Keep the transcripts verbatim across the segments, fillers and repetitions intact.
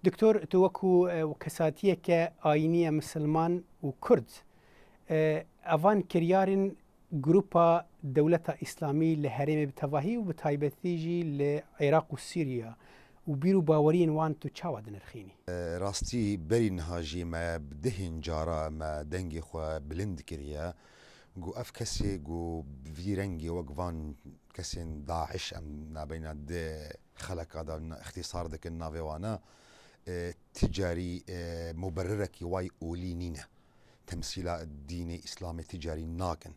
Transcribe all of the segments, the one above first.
Doktor, tu wekû, e, kesatiyeke ayînî ye, misilman û kurd, e, evan kiryarên Grupa Dewleta Îslamî li herêmê bi tevahî û bi taybetî jî li Iraq û Sûriya û bîr û baweriyên wan tu çawa dinirxînî? Rastî berî niha jî me bi dehên cara me dengê xwe bilind kiriye. Got ev kesê, got bi vî rengê wek van kesên DAIŞ, em nabeyna di xeleka de ixtîsar dikin navê wana, e, ti carî, e, muberrirekî way olî nîne. Temsîla dînê Îslamê ti carî nakin.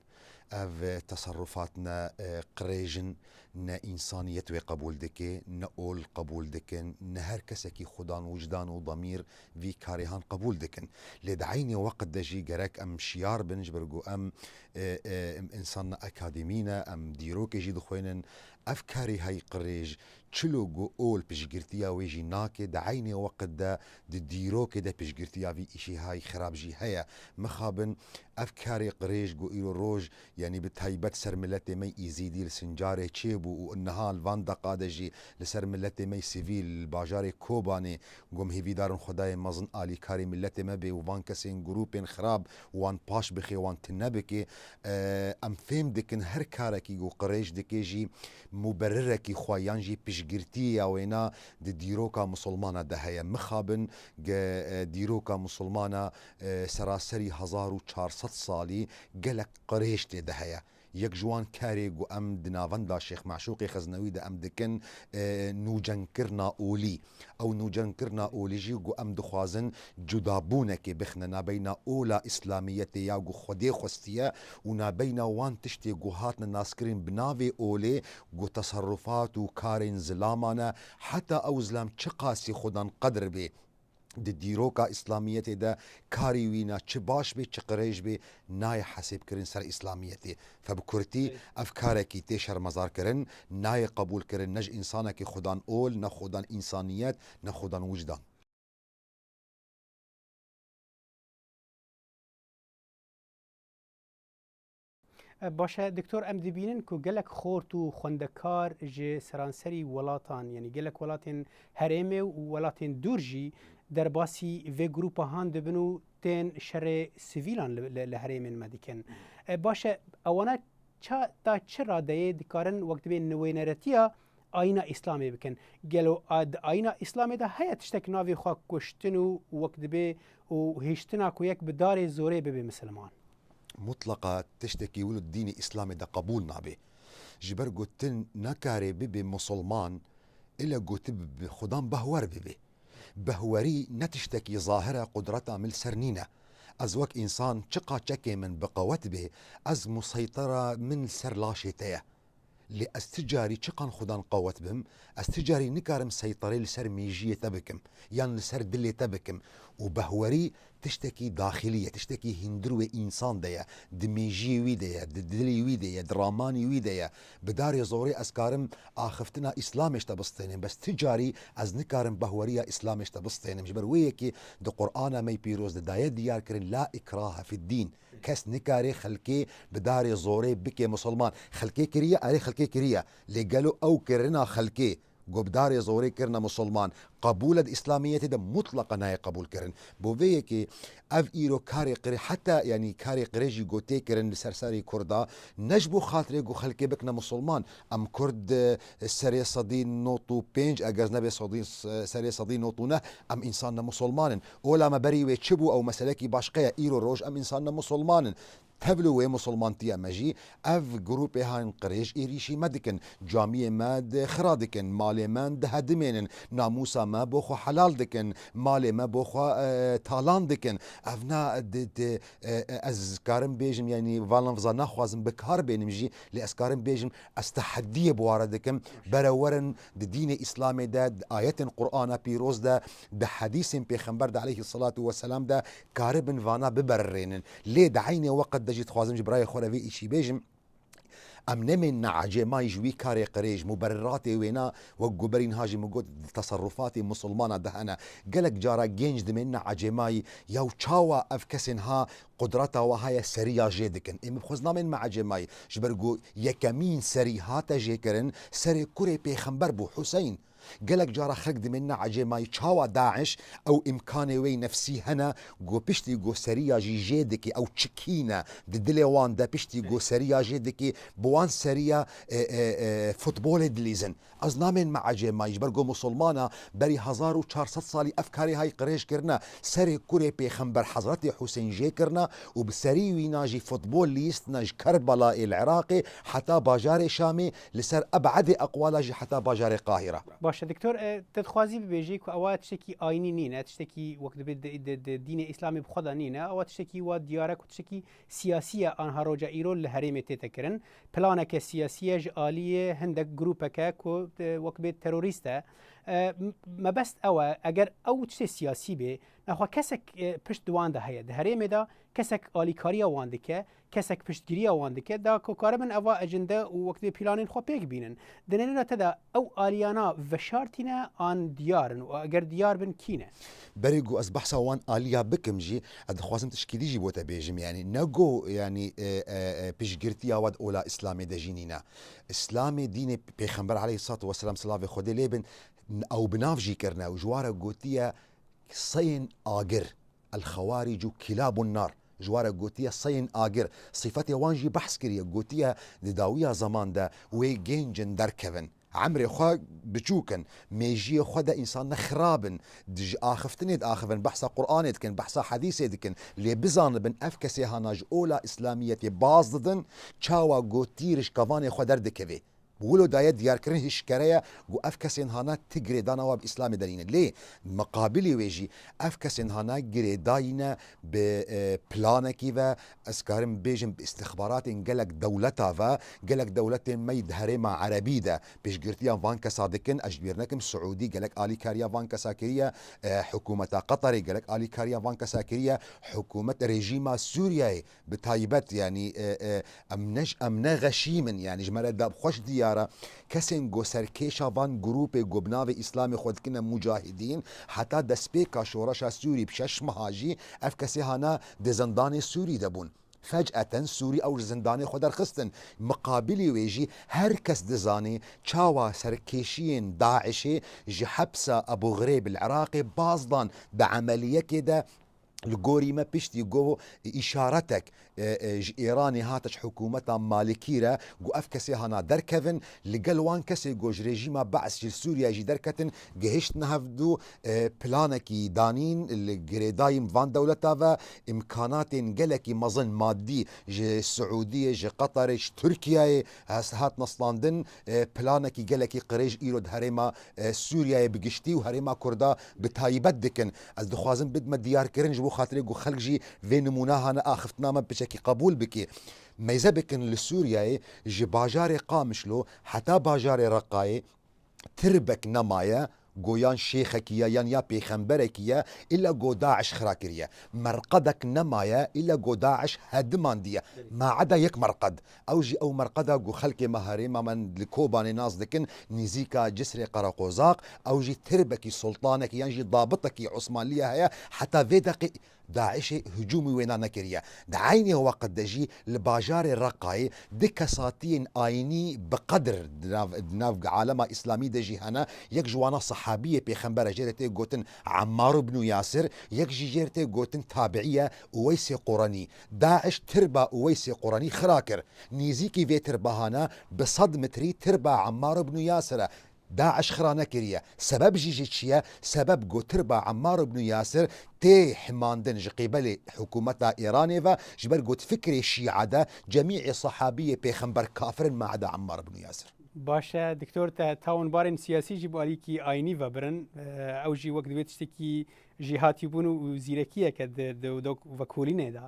Ev, e, teserrufat ne, e, qirêj in, ne însaniyet wê qebûl dike, ne ol qebûl dikin, ne her kesekî xudan, wicdan û demîr vî karê han qebûl dikin. Lê di eynê weqt de jî gerek em şiyar bin, ji ber ku em, e, e, em însan ne akademî ne, em dîrokê jî dixwînin. Ev karê hey qirêj, çilo ku ol piştgirtiya wê jî nake, di eynê weqt de di dîrokê de piştgirtiya vî îşî hay xirab jî heye. Mixabin ev karê qirêj ku îro roj, yanî bi taybet ser miletê me Îzîdî li Sincarê çêbû û niha li van deqa de jî li ser miletê me sivîl li bajarê Kobanê, ku em hêvîdar in Xwedayê mezin alîkarê miletê me bê û van kesên grûpên xirab wan paş bixê, wan tune bike. E, em fêm dikin her karekî ku qirêj dike jî muberrirekî xwe yan jî piştgirtiya wêna di dîroka misilmana de heye. Mixabin ge, e, dîroka misilmana, e, seraserî hezar û çar sed salî gelek qirêj tê de heye. Yek ji wan karê ku em di navenda Şêx Meşûqê Xeznewî de em dikin, e, nûcenkirina olî. Ew nûcenkirina olî jî ku em dixwazin cudabûnekê bixine nabeyna ola Îslamiyetê ya ku Xwedê xwestiye û nabeyna wan tiştê ku hatine naskirin bi navê olê, ku teserrufat û karên zilaman e, heta ew zilam çiqasî xudan qedr bê, di dîroka Îslamiyetê de karî wî na çi baş bê, çi qirêj bê, nayê hesêbkirin ser Îslamiyetê. Fe bi kurtî, ev karekî tê şermezarkirin, nayê qebûlkirin ne ji însanekî xudan ol, ne xudan însaniyet, ne xudan wicdan. E, baş e, Doktor, em dibînin ku gelek xort û xwendekar ji seranserî welatan, yanî gelek welatên herêmê û welatên dûr jî derbasî vê grûpa han dibin û tên şerê sivîlan li, li, li herêmên me dikin. E, baş e, ewana ça, ta çi radeyê dikarin wek dibê nivêneretiya ayîna Îslamê bikin? Gelo a, di ayîna Îslamê de heye tiştek navê xwe kuştin û wek dibê û hiştina ku yek bi darê zorê bibe misilman? Mutleqa tiştekî wilo dînê Îslamê de qebûl nabe. Ji ber ku tu nakarê bibê misilman, ile ku tu bi, bi xudan behwer bibê. Behwerî ne tiştekî zahir e, qudreta min li ser nîne. Ez wek însan çiqa çekê min bi qewet bê, ez museytera min li ser laşê te ye. Lê ez ti carî çiqan xudan qewet bim, ez ti carî nikarim seyterê li ser mêjiyê te bikim, yan li ser dilê te bikim. Û behwerî tiştekî daxilî ye, tiştekî hundir wê însan de ye, di mêjiyê wî de ye, di dilê wî de ye, di ramanî wî de ye. Bi darê zorê ez karim axiftina Îslamê ji te bistênim, bes ti carî ez nikarim behweriya Îslamê ji te bistênim. Ji ber wê yekê di Qur'ana me yê pîroz de daye diyar kirin, "La ikrahe fid-dîn." Kes nikare xelkê bi darê zorê bike misilman. Xelkê kiriye, erê, xelkê kiriye. Lê gelo ew kirina xelkê ku bi darê zorê kirine misilman, qebûl e di Îslamiyetê de? Mutleqa nayê qebûlkirin. Bo vê yekê ev îro karê qirê, heta, yanî, karê qirê jî ku tê kirin li ser serê Kurda, ne ji bo xatirê ku xelkê bikine misilman. Em Kurd, e, serê sedî nod û pênc, eger nebe sedî, serê sedî nod û neh, em însan ne misilman in. Ola me berî wê çi bû, ew meselekî başqe ye. Îro roj em însan ne misilman in. Tevlî wê misilmantiya me jî ev grûpê han qirêj êrîşî me dikin. Camiyê me di xira dikin, malê me dihedimênin, namûsa me bo xwe helal dikin, malê me bo xwe, e, talan dikin. Ev na di, di, e, e, ez karim bêjim, yanî van lafza naxwazim bi kar bênim jî, lê ez karim bêjim, ez teheddiyê bi ware dikim. Bere werin di dînê Îslamê de, di ayetên Qur'ana pîroz de, di hedîsên Pêxember de aleyhisselatu vesselam de karibin vana biberirênin. Lê di eynê weqt de jî dixwazim ji birayê xwe re vê îşî bêjim. Em nemênine ecêmayî ji wî karê qirêj, muberriratê wêna, wek ku berî niha jî min got, di teserrufatê misilmana de hene. Gelek cara genc dimênine ecêmayî, yaw çawa ev kesên ha qudreta we heye seriya jê dikin? Ê, min bi xwe namênime ecêmayî, ji ber ku yekemîn serî hate jêkirin, serê kurê pêxember bû, Huseyn. Gelek cara xelk dimêne ecêmayî çawa DAIŞ ew îmkanê wê nefsî hene, ku piştî ku seriya jî jê dike, ew çikîne di dilê wan de, piştî ku seriya jê dike, bi wan seriya, e, e, e, futbolê dilîzin. Ez namênme ecêmayî, ji ber ku musulmana berî hezar û çar sed salî ev karê hay qirêj kirine, serê kurê pêxember Hezretê Husên jê kirine û bi serî wîna jî futbol lîstine ji Kerbela ê li Iraqê heta bajarê Şamê, li ser ebedê eqwala jî heta bajarê Qahîra. Baş e, Doktor, e, te dixwazî bibêjî ku ewa tiştekî ayînî nîne, tiştekî wek dibê di, di, di dînê Îslamê bi xwe de nîne, ewa tiştekî wa diyar e ku tiştekî siyasî ye anha roja îro li herêmê tête kirin. Planeke siyasî ye ji aliyê hindek grûpeke ku, e, wek dibê terorîst e. E, m-, mebest ew e, eger ew tiştê siyasî bê, nexwe kesek, e, pişt di wan de heye. Di herêmê de kesek alîkariya wan dike, kesek piştgiriya wan dike, da ku karibin eva ecinde û wek dibê planên xwe pêk bînin. Di nêrîna te de ew aliyana veşartî ne an diyar in û eger diyar bin kî ne? Berê ku ez behsa wan aliya bikim jî, ez dixwazim tişkî dî jî bo te bêjim. Yanî ne ku, yanî, e, e, e, piştgirtiya we di ola Îslamê de jî nîne. Îslamê dînê Pêxember aleyhissalatu vesselam, silavê Xwedê lê bin, ew bi nav jî kirine û ji wa re gotiye seyên agir. El-Xewarîc û Kilabun Nar. Ji wa re gotiye seyên agir. Sîfetê wan jî behs kiriye. Gotiye di dawiya zeman de wê gênc in derkevin. Emrê xwe biçûk in. Mêjiyê xwe de însan ne xirab in. Di ji axiftinê diaxivin, behsa Qur'anê dikin, behsa hedîsê dikin. Lê bizanibin ev kesê hana ji ola Îslamiyetê baz didin, çawa ku tîr ji kevanê xwe derdikevê. Wilo daye diyarkirin hişkere ye ku ev kesên hana ti girêdana wa bi Îslamê de nîne. Lê miqabilê wê jî ev kesên hana girêdayî ne bi, e, planekî ve, ez karim bêjim bi îstixbaratên gelek dewleta ve, gelek dewletên me yî di herêma erebî de piştgirtiya van kesa dikin. Ez ji bîr nekim Siûdî gelek alîkariya van kesa kiriye, e, hikûmeta Qeterê gelek alîkariya van kesa kiriye, hikûmet rejîma Sûriyeyê bi taybet, yanî, e, e, em ne, em ne xeşîm in, yanî ji me re de xweş diyar e. Kesên ku serkêşa van grûpê ku bi navê Îslamê xwe dikine mucahidîn, heta destpêka şoreşa Sûrî bi şeş meha jî ev kesê hana di zindanê Sûrî de bûn. Fec'eten Sûrî ew ji zindanê xwe derxistin. Miqabilî wê jî her kes dizanî çawa serkêşiyên DAIŞê ji hepsa Ebû Xirêb li Iraqê baz dan di emeliyekê de. Li gorî me piştî ku îşaretek, e, e, ji Îranê hate ji hikûmeta Malikî re ku ev kesê hana derkevin, li gel wan kesê ku ji rejîma Be's ji Sûriye jî derketin, gihiştine hevdû, e, planekî danîn li girêdayî van dewleta ve, îmkanatên gelekî mezin madî ji Siûdiyê, ji Qeterê, ji Tirkiyeyê has-, hatine standin, e, planekî gelekî qirêj îro di herêma, e, Sûriyeyê bi giştî û herêma Kurda bi taybet dikin. Ez dixwazim bidme diyarkirin ji bo xatirê ku xelk jî vê nimûna hane axiftina me piçekî qebûl bike. Meyze bikin li Sûriyeyê ji bajarê Qamişlo heta bajarê Reqayê tirbek nemaye, go yan şêxekî ye, yan ya pêxemberekî ye, îlla go DAIŞ xira kiriye. Merqedek nemaye, îlla go DAIŞ hedimandiye. Ma eda yek merqed. Ew jî ew merqeda ku xelkê me herêma me li Kobanê nas dikin, nîzîka Cisrê Qereqozaq, ew jî tirbekî sultanekî yan jî dabitekî Osmanliye heye, heta vê deqê DAIŞê hicûmî wêna nekiriye. Di eynî weqt de jî li bajarê Reqayê du kesatiyên ayînî bi qedir di nav, di nav alema Îslamî de jî hene. Yek ji wana sehabiyê pêxember e, jê re tê gotin Emmar ibnû Yasir, yek jî jê re tê gotin tabiî ye, Uweysê Qurenî. DAIŞ tirba Uweysê Qurenî xira kir. Nêzîkî vê tirbahana bi sed metrî tirba Emmar ibnû Yasir e. DAIŞ xira nekiriye. Sebeb jî ji çi ye? Sebeb got tirba Emmar ibnû Yasir tê himandin ji qîbelê hikûmeta Îranê ve, ji ber got fikrê Şîa de cemîê sehabiyê pêxember kafir in ma eda Emmar ibnû Yasir. Baş e, Doktor, te tawon barên siyasî jî bi alîkî ayînî ve birin. Ew jî wek divê tiştekî jîhatîbûn û zîrekiyeke di, di, di vekolînê de.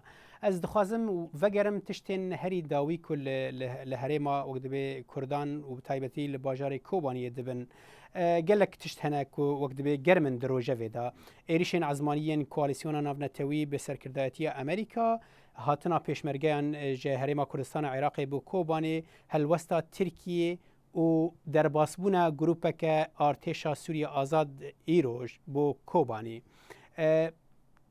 Ez dixwazim vegerim tiştên herî dawî ku li, li, li herêma wek dibê Kurdan û bi taybetî li bajarê Kobaniyê dibin. E, gelek tişt hene ku wek dibê germ in di rojevê de. Êrişên ezmanî yên Koalîsyona Navnetewî bi serkirdayetiya Amerîka, hatina pêşmergeyan, e, ji Herêma Kurdistana Iraqê bo Kobanê, helwesta Tirkiyê, û derbasbûna grûpeke Artêşa Sûriye Azad îro ji bo Kobanê. E,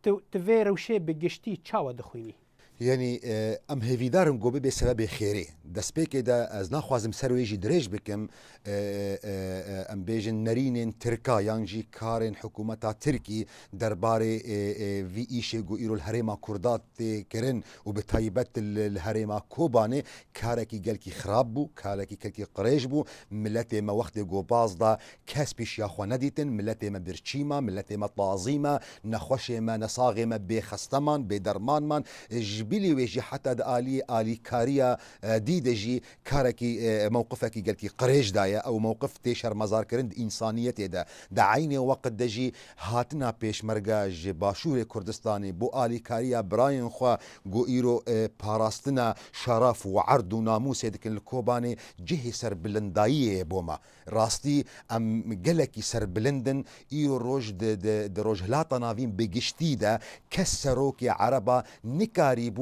tu, tu vê rewşê bi giştî çawa dixwînî? Yanî, e, em hêvîdar in ku bibe sebebê xêrê. Destpêkê de ez naxwazim ser wê jî dirêj bikim, e, e, e, em bêjin nerînên Tirka yan jî karên hikûmeta Tirkî derbarê, e, e, vî îşê ku îro li herêma Kurda tê kirin û bi taybet li, li herêma Kobanê karekî gelkî xirab bû, karekî gelkî qirêj bû. Miletê me wextê ku baz da, kes pêşiya xwe nedîtin, miletê me birçî ma, miletê me tazî me, nexweşê me, nesaxê me bê xeste man, bê derman man. Ji bilî wê jî heta di aliyê alîkariya, e, dî de jî karekî, e, mewqifekî gelkî qirêj daye. Ew mewqif tê şermezarkirin di însaniyetê de. Di eynê weqt de jî hatina pêşmerga ji Başûrê Kurdistanê bo alîkariya birayên xwe ku îro, e, parastina şeref û erd û namûsê dikin li Kobanê cihê serbilindayiyê ye bo me. Rastî em gelekî serbilind in. Îro roj di, di, di Rojhilata Navîn bi giştî de kes serokê ereba nikarîbû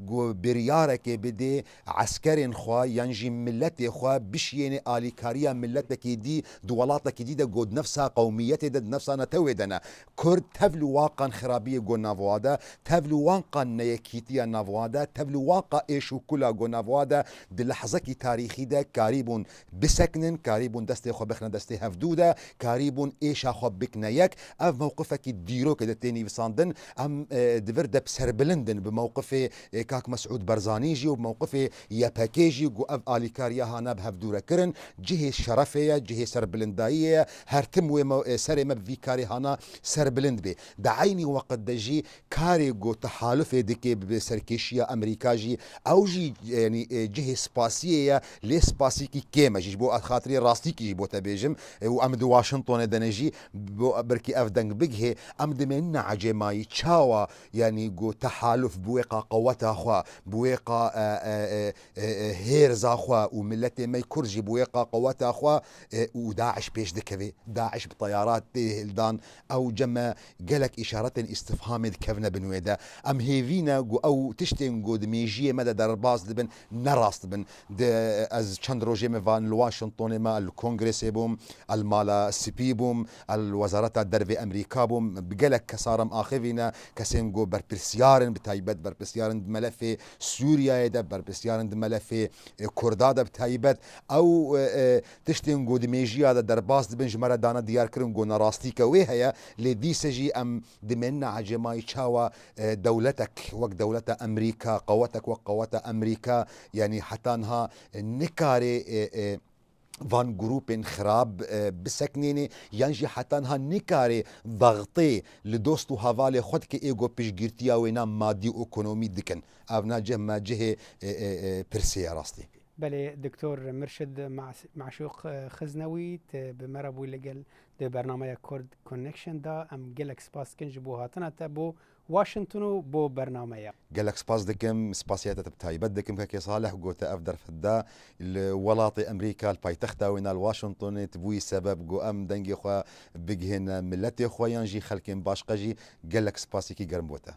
ku biryarekê bidê eskerên xwe yan jî miletê xwe bişiyêne alîkariya miletekî dî di welatekî dî de ku di nefsa qewmiyetê de, di nefsa netewê de ne. Kurd tev li wan qan xirabiyê ku nava de, tev li wan qan neyekîtiya nava de, tev li wan qan êş û kula ku nava de di lehzekî tarîxî de karîbûn bisekinin, karîbûn destê xwe bixine destê hevdû de, karîbûn êşa xwe bikine yek. Ev mewqifekî dîrokê de tê nivîsandin. Em, e, di vir de serbilind in bi mewqifê, e, kak Mesûd Barzanî jî û bi mewqifê Y P G jî ku ev alîkariya hana bi hevdû re kirin. Cihê şerefê ye, cihê serbilindayiyê ye. Her tim wê me, e, serê me bi vî karê hana serbilind bê. Di eynî weqt de jî karê ku tehalufê dike bi serkêşiya Amerîka jî, ew jî, yanî, e, cihê spasiyê ye, lê spasîkî kêm e jî, ji bo xatirê rastîkî jî bo te bêjim, e, û em di Washingtonê de ne jî, bo belkî ev deng bigihê, em dimênine ecêmayî çawa, yanî, ku tehaluf bi wê qa qeweta xwe, bi wê qa, e, e, e, e, e, hêrza xwe û miletê me Kurd jî bi wê qa qeweta xwe, e, û DAIŞ pêş dikeve. DAIŞ bi teyara tê hildan, ew cem me gelek îşaretên îstifhamê dikevine bin wê de. Em hêvî ne ku ew tiştên ku di mêjiyê me de derbas dibin, ne rast bin. Di, ez çend rojê me van li Washingtonê me, li Kongresê bûm, el Mala Spî bûm, el Wezareta Dervê Amerîka bûm, bi gelek kesa re em axivîne, kesên ku berpirsiyar in, bi taybet berpirsiyar in di melefê Sûriyeyê de, berpirsiyar in di melefê, e, Kurda de bi taybet. Ew, e, e, tiştên ku di mêjiya de derbas dibin ji me re dane diyarkirin ku ne rastîke wê heye, lê dîse jî em dimênine ecêmayî çawa, e, dewletek wek dewleta Amerîka, qewetek wek qeweta Amerîka, yanî heta niha, e, nikare, e, e, van grûpên xirab, e, biseknêne, yan jî heta niha nikare daxtê li dost û hevalê xwe dike ê ku piştgirtiya wêna madî û ekonomî dikin. Ev na cih me cihê, e, e, e, pirsê ye rastî. Belê, Doktor Mirşid Mas-, Maşûq, e, Xiznewî, te bi me re bû li gel di bernameya Kurd Connection de. Em gelek spas dikin ji bo hatina te bo Washington û bo bernameya. Gelek spas dikim, spasiyeta te bi taybet dikim, Kekê Salih, ku te ev derfet da li welatê Amerîka, li paytexta wê na li Washingtonê, tu bûyî sebeb ku em dengê xwe bigihîne miletê xwe yan jî xelkên başqe jî. Gelek spasîkî germ bo te.